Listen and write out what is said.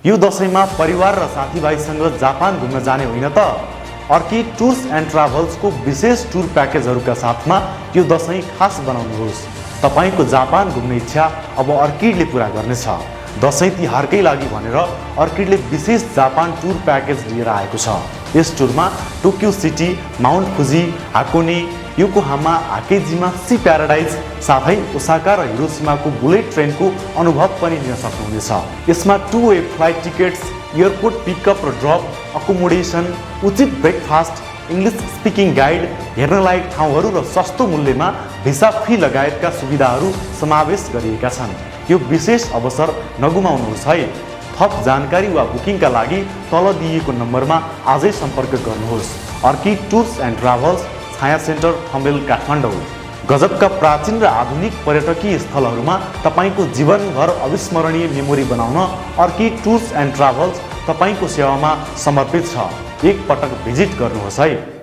यो दशैंमा परिवार र साथीभाइसँग जापान घुम्न जाने होइन त? अर्किड टुर्स एन्ड ट्राभल्सको विशेष टुर प्याकेजहरूका साथमा यो दशैं खास बनाउनुहोस्। तपाईको जापान घुम्ने इच्छा अब अर्किडले पूरा गर्नेछ। दशैं तिहारकै लागि भनेर अर्किडले विशेष जापान टुर प्याकेज लिएर आएको छ। यस टुरमा Tokyo city, Mount Fuji, Hakone, Yokohama, Hakkeijima, Sea Paradise साथै ओसाका र हिरोशिमाको बुलेट ट्रेनको अनुभव पनि लिन सक्नुहुनेछ। यसमा 2 way flight tickets, airport pickup र ड्रप, अकोमोडेसन, उचित ब्रेकफास्ट, इङ्ग्लिस स्पिकिङ गाइड, हेर्नलायक ठाउँहरू र सस्तो मूल्यमा भिसा फ्री लगायतका सुविधाहरू समावेश गरिएका छन्। यो विशेष अवसर नगुमाउनुहोस् है। थप जानकारी वा बुकिङका लागि तल दिइएको नम्बरमा आजै सम्पर्क गर्नुहोस्। अर्किड टुर्स एन्ड ट्राभल्स, छाया सेन्टर, थम्बेल, काठमाडौँ। गजबका प्राचीन र आधुनिक पर्यटकीय स्थलहरूमा तपाईको जीवनभर अविस्मरणीय मेमोरी बनाउन अर्किड टुर्स एन्ड ट्राभल्स तपाईको सेवामा समर्पित छ। एक पटक भिजिट गर्नुहोस् है।